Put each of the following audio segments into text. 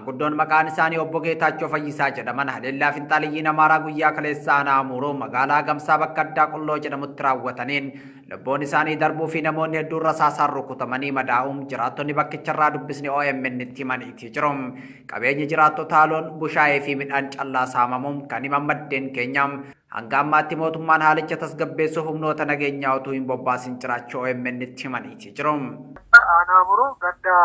Maanguddoon maqaan isaanii Obbo Geetaachoo Fayyisaa jedhaman haleellaa finxaaleyyiin Amaaraa guyyaa kaleessaa aanaa Amuuruu magaalaa Agamsaa bakka addaa Qulloo jedhamutti raawwataniin lubbuun isaanii darbuu fi namoonni hedduun rasaasaan rukutamanii madaa'uu jiraattonni bakkicharraa dubbisne OMN'tti himaniitii jiru. Qabeenyi jiraattotaa loon, bushaayee fi midhaan callaa saamamuu kan himan maddeen keenya, hanga ammaatti mootummaan haalicha tasgabbeessuuf humnoota nageenyaa utuu hin bobbaasin jiraachuu OMN'tti himaniitii jiru. Aanaa Amuruu ganda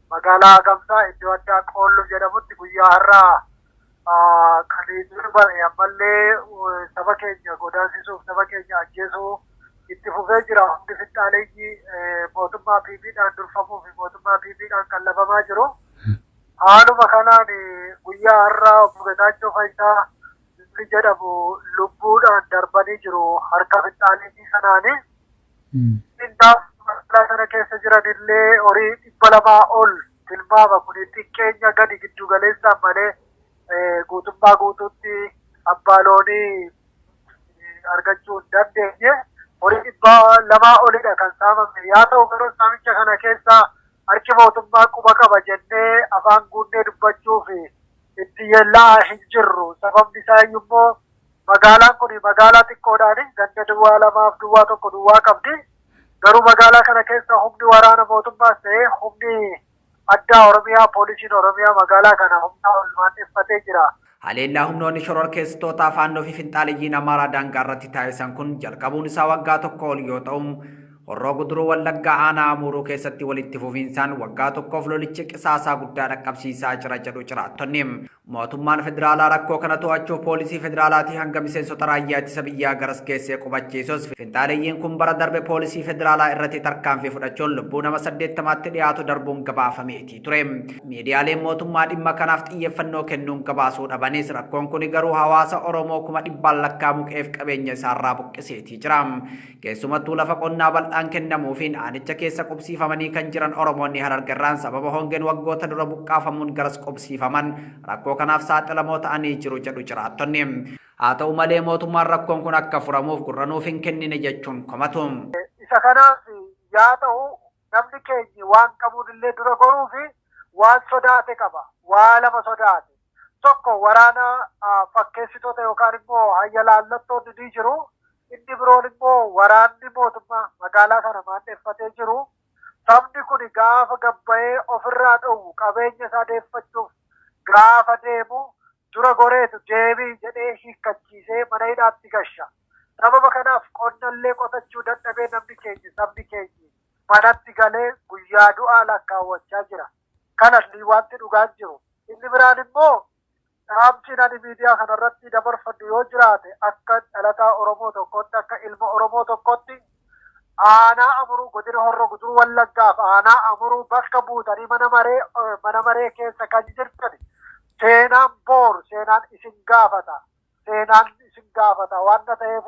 magaalaa Agamsaa iddoo addaa Qoolluu jedhamutti guyyaa har'aa kan darbame ammallee saba keenya godaansisuuf, saba keenya ajjeesuu itti fufee jira. Humni finxaaleyyii mootummaa PPdhaan durfamuu fi mootummaa PPdhaan qallabamaa jiru. Haaluma kanaan guyyaa har'aa Obbo Getaachoo Fayisaa namni jedhamu lubbuudhaan darbanii jiru harka finxaaleyyii kanaani. Magaalaa sana keessa jiran illee horii 200 ol tilmaama, kun xiqqeenya gadi giddu galeessaan malee guutummaa guutuutti abbaa loonii argachuu hin dandeenye. Horii 200 olidha kan saamame. Yaa ta'u garuu saamicha kana keessa harki mootummaa quba qaba jennee afaan guunnee dubbachuuf itti yeella'aa hin jirru. Sababni isaa iyyuu magaalaan kun magaalaa xiqqoodhaan ganda duwwaa lamaaf duwwaa tokko duwwaa qabdi. Garuu magaalaa kana keessa humni waraana mootummaas ta'ee humni addaa Oromiyaa, poolisiin Oromiyaa magaalaa kana humna ol maandheffatee jira. Haleellaa humnoonni shororkeessitootaa Faannoo fi finxaaleyyiin Amaaraa daangaa irratti taasisan kun jalqabuun isaa waggaa tokko ol yoo ta'u, Horroo Guduruu Wallaggaa aanaa Amuuruu keessatti walitti fufiinsaan waggaa tokkoof lolichi qisaasaa guddaa dhaqqabsiisaa jira jedhu jiraattonni. Mootummaan federaalaa rakkoo kana to'achuuf poolisii federaalaatii hanga miseensota raayyaa ittisa biyyaa garas geessee qubachiisus, finxaaleyyiin kun bara darbe poolisii federaalaa irratti tarkaanfii fudhachuun lubbuu nama 80tti dhiyaatu darbuun gabaafameetii ture. Miidiyaaleen mootummaa dhimma kanaaf xiyyeeffannoo kennuun gabaasuu dhabanis, rakkoon kuni garuu hawaasa Oromoo kuma dhibbaan lakkaa'amu qe'eef qabeenya isaarraa buqqiseetii jira. Keessumattuu lafa qonnaa bal'aan kennamuufiin aanicha keessa qubsiifamanii kan jiran Oromoonni Harargerraan sababa hongeen waggoota dura buqqaafamuun garas qubsiifaman rakkoo kanaaf saaxilamoo ta'anii jiru jedhu jiraattonni. Haa ta'u malee mootummaan rakkoon kun akka furamuuf gurra nuuf hin kennine jechuun komatu. Isa kanaaf yaa ta'u namni keenyi waan qabuun illee dura goruufi waan sodaate qaba. Waa lama sodaate. Tokko waraana fakkeessitoota yookaan immoo hayya laallattoonni ni jiru. Inni biroon immoo waraanni mootummaa magaalaa kana maandheffatee jiru. Sabni kun gaafa gabbayee ofirraa dhowwu, qabeenya isaa deeffachuuf gaafa deemu, dura goreetu deebii jedhee hiikkachiisee mana hidhaatti gasha. Sababa kanaaf qonnallee qotachuu dadhabee namni keenyi, sabni keenyi manatti galee guyyaa du'aa lakkaawwachaa jira. Kana wanti dhugaan jiru. Inni biraan immoo dhaamsiin ani miidiyaa kanarratti dabarfadhu yoo jiraate, akka dhalataa Oromoo tokkotti, akka ilma Oromoo tokkotti, aanaa Amuruu, godina Horroo Guduruu Wallaggaaf aanaa Amuruu bakka buutanii mana maree keessa kan jirtan, seenaan boor seenaan isin gaafata, seenaan isin gaafata. Waan ta'eef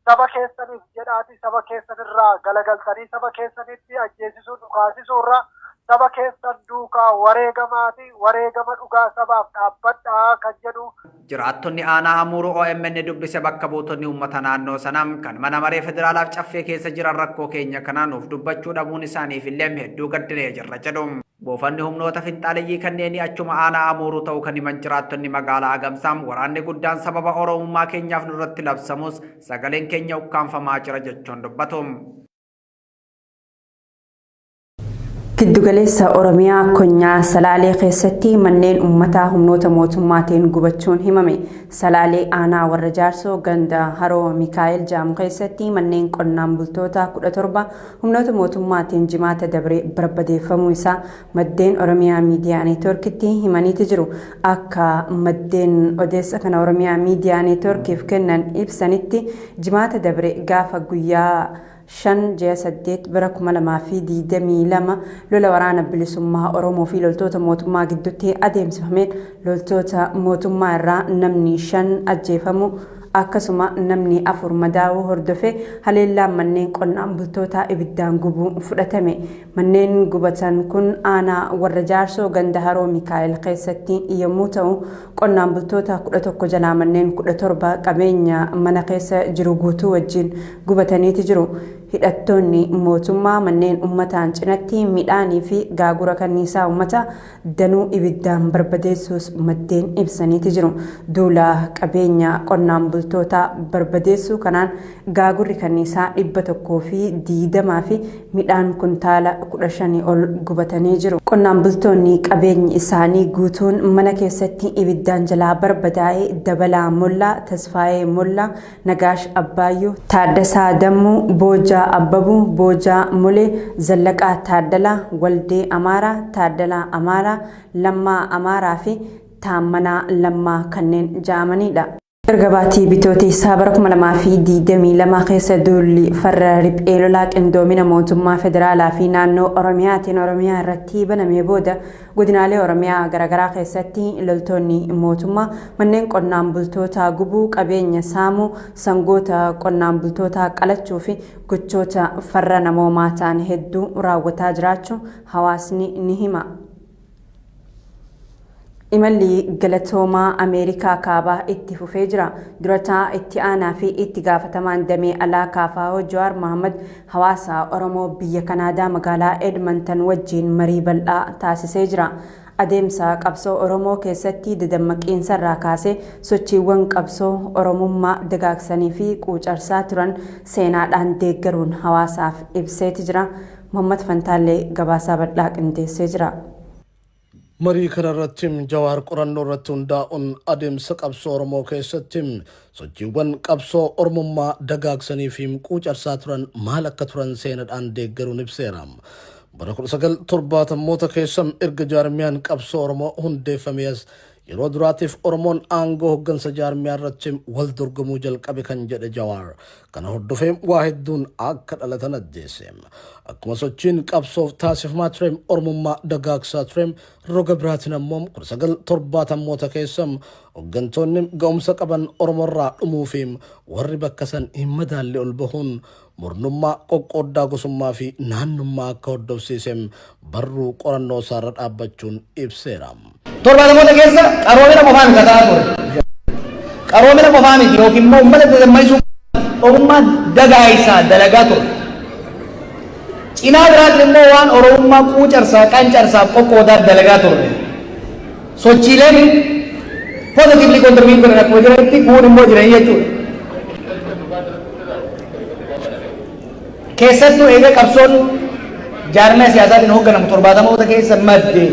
saba keessaniif jedhaati saba keessanirraa galagaltanii saba keessanitti ajjeesisuu dhukaasisuurra saba keessan duukaa wareegamaati, wareegama dhugaa sabaaf dhaabbadhaa kan jedhu. Jiraattonni aanaa Amuuruu OMN dubbise bakka buutonni uummata naannoo sanaa kan mana maree federaalaaf caffee keessa jiran rakkoo keenya kana nuuf dubbachuu dhabuun isaaniif illee hedduu gaddinee jirra jedhu. Buufanni humnoota finxaaleyyii kanneenii achuma aanaa Amuuruu ta'uu kan himan jiraattonni magaalaa Agamsaa, waraanni guddaan sababa Oromummaa keenyaaf nurratti labsamus sagaleen keenya ukkaanfamaa jira jechuun dubbatu. Giddugaleessa Oromiyaa Konyaa Salaalee keessatti manneen uummataa humnoota mootummaatiin gubachuun himame. Salaalee aanaa Warra Jaarsoo ganda Haroo Mikaa'el Jaamu keessatti manneen qonnaan bultoota 17 humnoota mootummaatiin Jimaata dabre barbadeeffamuu isaa maddeen Oromiyaa Miidiyaa Neetworkitti himaniiti jiru. Akka maddeen odeessa kana Oromiyaa Miidiyaa Neetworkiif kennan ibsanitti, Jimaata dabre gaafa guyyaa 5 ji'a 8 bara 2022 lola waraana bilisummaa Oromoo fi loltoota mootummaa gidduutti adeemsifameen loltoota mootummaa irraa namni 5 ajjeefamu, akkasuma namni 4 madaa'uu hordofee haleellaan manneen qonnaan bultootaa ibiddaan gubuu fudhatame. Manneen gubatan kun aanaa Warra Jaarsoo ganda Haroo Mikaa'el keessatti yommuu ta'u, qonnaan bultoota 11 jalaa manneen 17 qabeenya mana keessa jiru guutuu wajjin gubataniiti jiru. Hidhattoonni mootummaa manneen uummataan cinatti midhaanii fi gaagura kanniisaa uummataa danuu ibiddaan barbadeessuus maddeen ibsaniiti jiru. Duula qabeenya qonnaan bultootaa barbadeessuu kanaan gaagurri kanniisaa 120 fi midhaan kuntaala 15 ol gubatanii jiru. Qonnaan bultoonni qabeenyi isaanii guutuun mana keessatti ibiddaan jalaa barbadaa'e Dabalaa Mollaa, Tasfaayee Mollaa, Nagaash Abbaayyoo, Taaddasaa Dammuu, Boojaa Abbabuu, Boojaa Molee, Zallaqaa Taaddalaa, Waldee Amaaraa, Taaddalaa Amaaraa, Lammaa Amaaraa fi Taammanaa Lammaa kanneen ja'amanidha. Erga baatii Bitootessaa bara 2022 keessa duulli farra riphee lolaa qindoomina mootummaa federaalaa fi naannoo Oromiyaatiin Oromiyaa irratti banamee booda godinaalee Oromiyaa garaagaraa keessatti loltoonni mootummaa manneen qonnaan bultootaa gubuu, qabeenya saamuu, sangoota qonnaan bultootaa qalachuu fi gochoota farra namoomaa ta'an hedduu raawwataa jiraachuu hawaasni ni hima. Imalli galatoomaa Ameerikaa kaabaa itti fufee jira. Durataa itti aanaa fi itti gaafatamaan damee alaa KFO Jawaar Mohammad hawaasa Oromoo biyya Kanaadaa magaalaa Edmonton wajjin marii bal'aa taasisee jira. Adeemsa qabsoo Oromoo keessatti dadammaqiinsarraa kaasee sochiiwwan qabsoo Oromummaa dagaagsanii fi quucarsaa turan seenaadhaan deeggaruun hawaasaaf ibseeti jira. Muhammad Fantaallee gabaasaa bal'aa qindeessee jira. Marii kanarratti Jawaar qorannoo irratti hundaa'uun adeemsa qabsoo Oromoo keessatti sochiiwwan qabsoo Oromummaa dagaagsanii fi quucarsaa turan maal akka turan seenadhaan deeggaruun ibseera. Bara 1970moota keessa erga jaarmiyaan qabsoo Oromoo hundeeffamee as yeroo duraatiif Oromoon aangoo hoggansa jaarmiyaa irratti wal dorgomuu jalqabe kan jedhe Jawaar. Kana hordofee waa hedduun akka dhalatan addeesse. Akkuma sochiin qabsoof taasifamaa ture Oromummaa dagaagsaa ture, roga biraatiin ammoo 1970moota keessa hoggantoonni ga'umsa qaban Oromoorraa dhumuu fi warri bakka san hin madaalle ol bahuun murnummaa, qoqqooddaa gosummaa fi naannummaa akka hordofsiise barruu qorannoo isaarra dhaabbachuun ibseera. 70moota keessa qaroomina qofaa miti ta'aa ture. Qaroomina qofaa miti yookiin immoo uummata dadammaisuu, Oromummaa dagaagsaa dalagaa ture. Cinaa biraatiin immoo waan Oromummaa quucarsaa, qancarsaa, qoqqoodaa dalagaa turre. Sochiileen positively contribute godhan akkuma jiranitti kuun immoo jiranii jechuudha. Keessattuu eega qabsoon jaarmaya siyaasaatiin hoogganamu 70moota keessa madde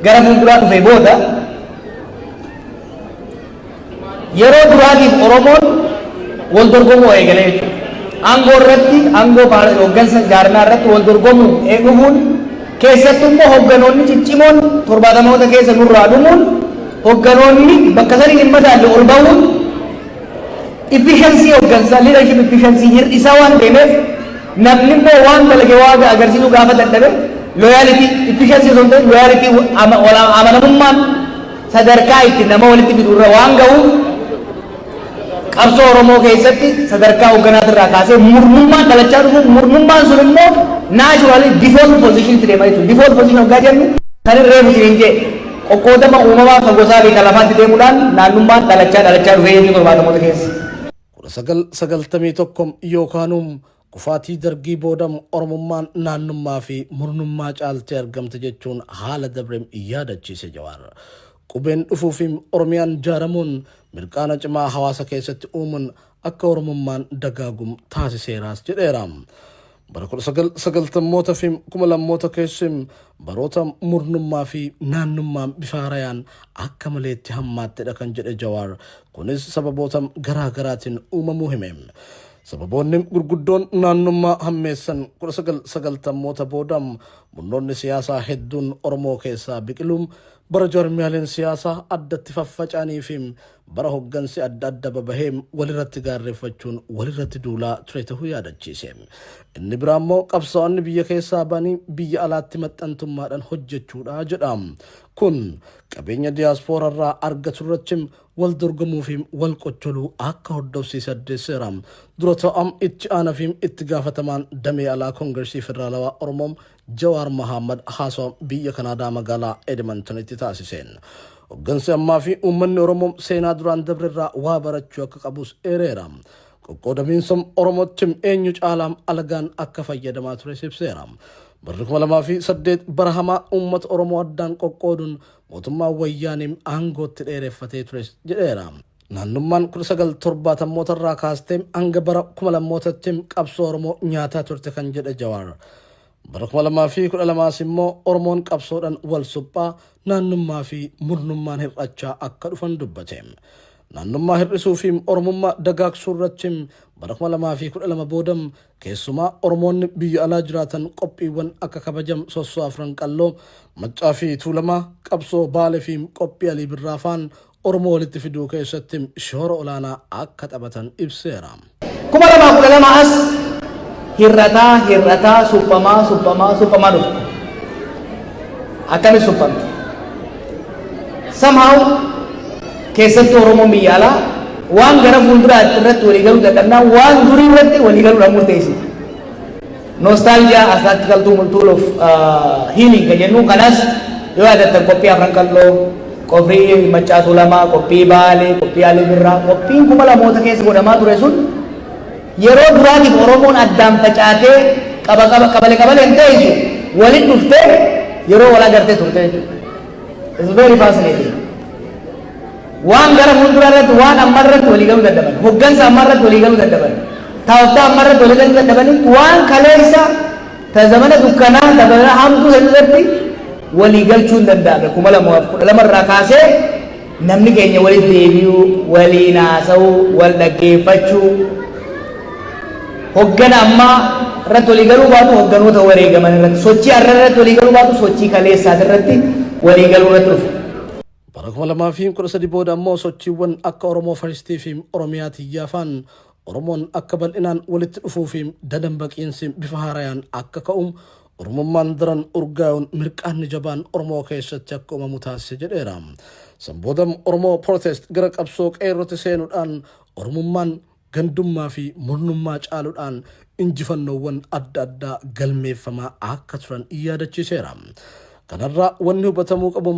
gara fuulduraa dhufe booda, yeroo duraatiif Oromoon wal dorgomuu eegale jechuudha. Aangoo irratti, aangoo hooggansa jaarmaa irratti wal dorgomuu dhufuun, keessattuu immoo hoogganoonni ciccimoon 70moota keessa nurraa dhumuun, hoogganoonni bakka saniin hin madaalle ol bahuun efficiency hooggansaa, leadership efficiency hir'isaa waan deemeef, namni immoo waan dalage waa agarsiisuu gaafa dadhabe, loyalty efficiency osoo hin ta'in loyalty, amanamummaan sadarkaa itti nama walitti fidu irra waan ga'uuf, qabsoo Oromoo keessatti sadarkaa hoogganaatirraa kaasee murnummaan dhalachaa dhufu, murnummaan sun immoo naturally default position itti deema jechuudha. Default position hoggaa jennu kan hin reefu isiniin jee qoqqoodama uumamaa kan gosaa fi kan lafaatti deemuudhaan naannummaan dhalachaa dhalachaa dhufee jechuudha 70moota keessa. 1991 yookaanum kufaatii Dargii booda Oromummaan naannummaa fi murnummaa caaltee argamte jechuun haala dabre yaadachiise Jawaar. Qubeen dhufuu fi Oromiyaan ijaaramuun mirqaana cimaa hawaasa keessatti uumuun akka Oromummaan dagaagum taasiseeraas jedheera. Bara 1990moota fi 2000moota keessa baroota murnummaa fi naannummaan bifa haarayaan akka maleetti hammaattedha kan jedhe Jawaar, kunis sababoota garaa garaatiin uumamuu hime. Sababoonni gurguddoon naannummaa hammeessan 1990moota booda murnoonni siyaasaa hedduun Oromoo keessaa biqiluun, bara jaarmiyaaleen siyaasaa addatti faffaca'anii fi bara hoggansi adda adda babahee walirratti gaarreeffachuun walirratti duulaa ture ta'uu yaadachiise. Inni biraa immoo qabsaa'onni biyya keessaa ba'anii biyya alaatti maxxantummaadhaan hojjechuudha jedha. Kun qabeenya diyaaspooraarraa argatu irratti wal dorgomuu fi wal qocholuu akka hordofsiise addeesseera. Dura ta'am itti aanaa fi itti gaafatamaan damee alaa Koongiresii Federaalawaa Oromoo Jawaar Mohaammed haasawaa biyya Kanaadaa magaalaa Edmontonitti taasiseen, hoggansi ammaa fi uummanni Oromoo seenaa duraan dabre irraa waa barachuu akka qabus eereera. Qoqqoodamiinsa Oromootti eenyu caalaa alagaan akka fayyadamaa ture ibseera. Barri 2008 bara hamaa uummata Oromoo addaan qoqqooduun mootummaa Wayyaaniin aangootti dheereffatee ture jedheera. Naannummaan 1970moota irraa kaastee hanga bara 2000mootatti qabsoo Oromoo nyaataa turte kan jedhe Jawaar, bara 2012 immoo Oromoon qabsoodhaan wal suphaa naannummaa fi murnummaan hir'achaa akka dhufan dubbate. Naannummaa hir'isuu fi Oromummaa dagaagsuu irratti bara 2012 booda keessumaa Oromoonni biyya alaa jiraatan qophiiwwan akka kabajam sossoo Afran Qalloo, Maccaa fi Tuulamaa, qabsoo Baalee fi qophii Alii Birraa faan Oromoo walitti fiduu keessatti shoora olaanaa akka taphatan ibseera. 2012 as hir'ataa hir'ataa, suphamaa suphamaa suphamaa dhufte. Akkami suphamte? Somehow keessattuu Oromoon biyya alaa waan gara fuulduraatti irratti waliigaluu dadhabnaan waan durii irratti waliigaluudhaan murteessite. Nostalgia as tactical tool of healing kan jennu kanas yoo yaadattan, qophii Afran Qalloo, qophii Maccaa Tuulamaa, qophii Baalee, qophii Alii Birraa, qophiin 2000moota keessa godhamaa ture sun yeroo duraatiif Oromoon addaan facaatee qaba qaba qabale qabaleen teessu waliin dhuftee yeroo wal agartee turte jechuudha. It's very fascinating. Waan gara fuulduraa irratti, waan amma irratti walii galuu dadhaban, hoggansa amma irratti walii galuu dadhaban, taa'umsa amma irratti walii galuu dadhabanii, waan kaleessa ta zamana dukkanaa, ta zamana hamtuu san irratti walii galchuu hin danda'ame. 2012 irraa kaasee namni keenya walitti deebi'uu, waliin haasa'uu, wal dhaggeeffachuu, hoggana ammaa irratti walii galuu baatu hogganoota wareegaman irratti, sochii har'a irratti walii galuu baatu sochii kaleessaati irratti walii galuu irratti dhufe. Bara 2013 booda ammoo sochiiwwan akka Oromoo First fi Oromiyaa Tiyyaafaan Oromoon akka bal'inaan walitti dhufuu fi dadambaqiinsi bifa haarayaan akka ka'u, Oromummaan daran urgaa'uun mirqaanni jabaan Oromoo keessatti akka uumamu taasise jedheera. San booda Oromoo Protest gara qabsoo qeerrotti seenuudhaan Oromummaan gandummaa fi murnummaa caaluudhaan injifannoowwan adda addaa galmeeffamaa akka turan yaadachiiseera. Kanarraa wanni hubatamuu qabu,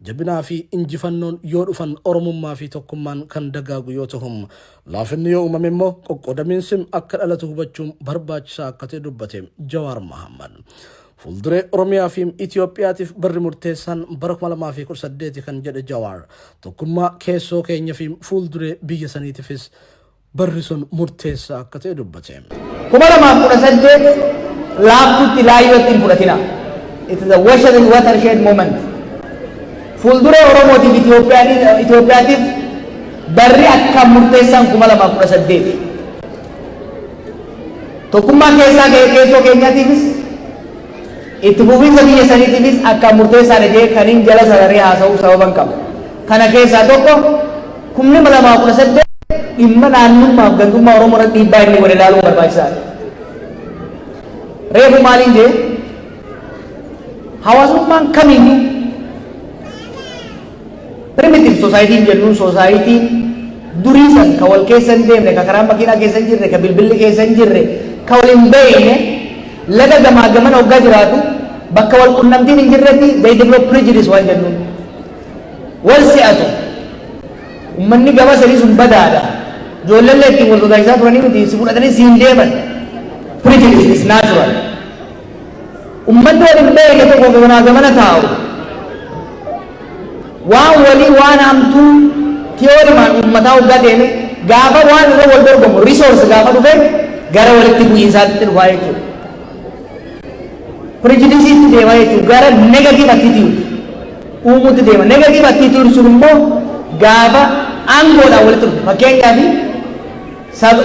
jabinaa fi injifannoon yoo dhufan Oromummaa fi tokkummaan kan dagaagu yoo ta'u, laafinni yoo uumame immoo qoqqoodamiinsi akka dhalatu hubachuun barbaachisaa akka ta'e dubbate Jawaar Mahammad. Fuulduree Oromiyaa fi Itoophiyaatiif barri murteessaan bara 2018 kan jedhe Jawaar, tokkummaa keessoo keenya fi fuulduree biyya saniitiifis barri sun murteessaa akka ta'e dubbate. 2018 laaftutti laayyootti hin fudhatina. It is a watershed moment. Fuulduree Oromootiif Itoophiyaatiif barri akka murteessaan 2018. Tokkummaa keessaa keessoo keenyaatiifis, itti fufiinsa biyya saniitiifis akka murteessaadha jee kan hin jala sararee haasa'uu sababan qaba. Kana keessaa tokko, 2018 dhimma naannummaaf gandummaa Oromoo irratti dhiibbaa inni godhe ilaaluun barbaachisaadha. Reefu maaliin jee, hawaasummaan kamiyyuu, primitive society jennuun, society durii san ka wal keessa hin deemne, ka karaa makiinaa keessa hin jirre, ka bilbilli keessa hin jirre, ka wal hin beekne, laga gamaa gamana hoggaa jiraatu, bakka wal qunnamtiin hin jirretti they develop prejudice waan jennuun. Wal si'atu. Ummanni gama sanii sun badaadha. Ijoolleen ittiin wal sodaachisaa turanii miti, si fudhatanii siin deeman. Prejudice is natural. Ummanni wal hin beekne tokko gamaa gamana taa'u waan walii waan hamtuu tiyoorimaan uummataa hoggaa deeme, gaafa waan irra wal dorgomu, resource gaafa dhufe, gara walitti bu'iinsaatti dhufaa jechuudha. Prejudice deemaa jechuudha, gara negative attitude uumuutti deema. Negative attitude sun immoo gaafa aangoodhaan walitti dhufe, fakkeenyaaf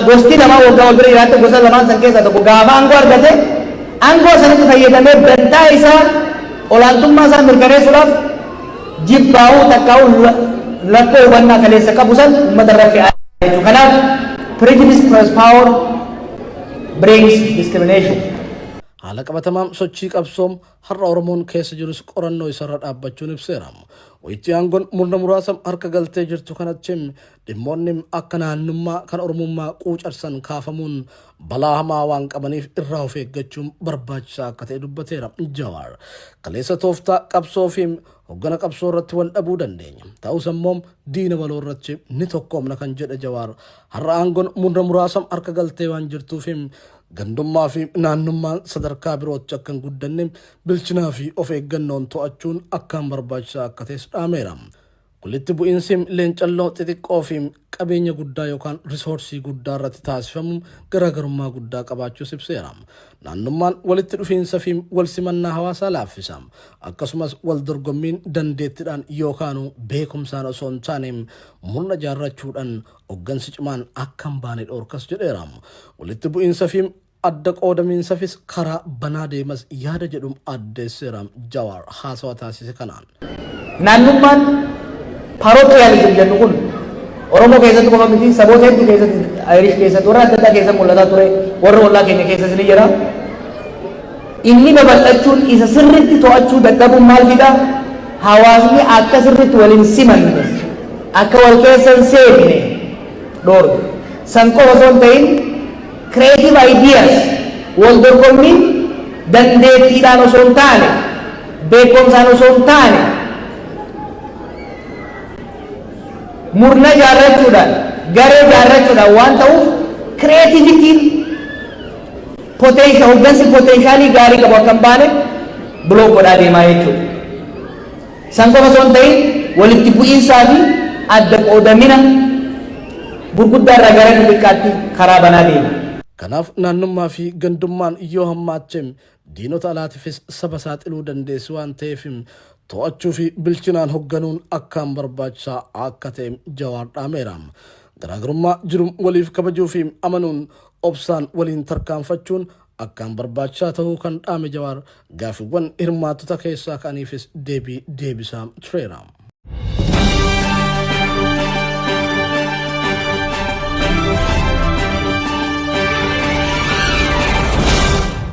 gosti lamaa waggaa wal bira jiraatte, gosa lamaan san keessaa tokko gaafa aangoo argate, aangoo sanitti fayyadamee dantaa isaa, olaantummaa isaa mirkaneessuudhaaf jibbaa'uu takkaa'uu lakkoo hubannaa kaleessa qabu san uummata irra fe'aa jechuudha. Kanaaf prejudice plus power brings discrimination. Haala qabatamaa sochii qabsoo har'a Oromoon keessa jirus qorannoo isarra dhaabbachuun ibseera. Wayitii aangoon murna muraasa harka galtee jirtu kanatti dhimmoonni akka naannummaa kan Oromummaa quucarsan kaafamuun balaa hamaa waan qabaniif irraa of eeggachuun barbaachisaa akka ta'e dubbateera Jawaar. Kaleessa tooftaa qabsoo fi hoggana qabsoo irratti wal dhabuu dandeenya. Ta'us ammoo diina waloo irratti ni tokkoomna kan jedhe Jawaar, har'a aangoon murna muraasa harka galtee waan jirtuuf gandummaa fi naannummaan sadarkaa birootti akka hin guddanne bilchinaa fi of eeggannoon to'achuun akkaan barbaachisaa akka ta'es dhaameera. Walitti bu'iinsi leencalloo xixiqqoo fi qabeenya guddaa yookaan risoorsii guddaa irratti taasifamu garaagarummaa guddaa qabaachuus ibseera. Naannummaan walitti dhufiinsa fi wal simannaa hawaasaa laaffisa. Akkasumas wal dorgommiin dandeettiidhaan yookaanuu beekumsaan osoo hin taane murna jaarrachuudhaan hoggansi cimaan akka hin baane dhoorkas jedheera. Walitti bu'iinsa fi adda qoodamiinsafis karaa banaa deemas yaada jedhu addeesseera Jawaar haasawa taasise kanaan. Naannummaan parochialism jennu kun Oromoo keessatti qofa miti, saboota hedduu keessatti, Irish keessatti, warra adda addaa keessatti mul'ataa ture, warra ollaa keenya keessas ni jira. Inni babal'achuun isa sirriitti to'achuu dadhabuun maal fida? Hawaasni akka sirriitti wal hin simanne, akka wal keessa hin seenne dhoorga. San qofa osoo hin ta'in, creative ideas, wal dorgommiin dandeettiidhaan osoo hin taane, beekumsaan osoo hin taane, murna jaarrachuudhaan, garee jaarrachuudhaan waan ta'uuf, creativityn, potential, hoggansi potentialii gaarii qabu akka hin baane block godhaa deemaa jechuudha. San qofa osoo hin ta'in, walitti bu'iinsaa fi adda qoodamina gurguddaa irraa gara xixiqqaatti karaa banaa deema. Kanaaf naannummaa fi gandummaan yoo hammaache diinota alaatifis saba saaxiluu dandeessi waan ta'eef to'achuu fi bilchinaan hogganuun akkaan barbaachisaa akka ta'e Jawaar dhaameera. Garaagarummaa jiru waliif kabajuu fi amanuun obsaan waliin tarkaanfachuun akkaan barbaachisaa ta'uu kan dhaame Jawaar, gaafiiwwan hirmaattota keessaa ka'aniifis deebii deebisaa tureera.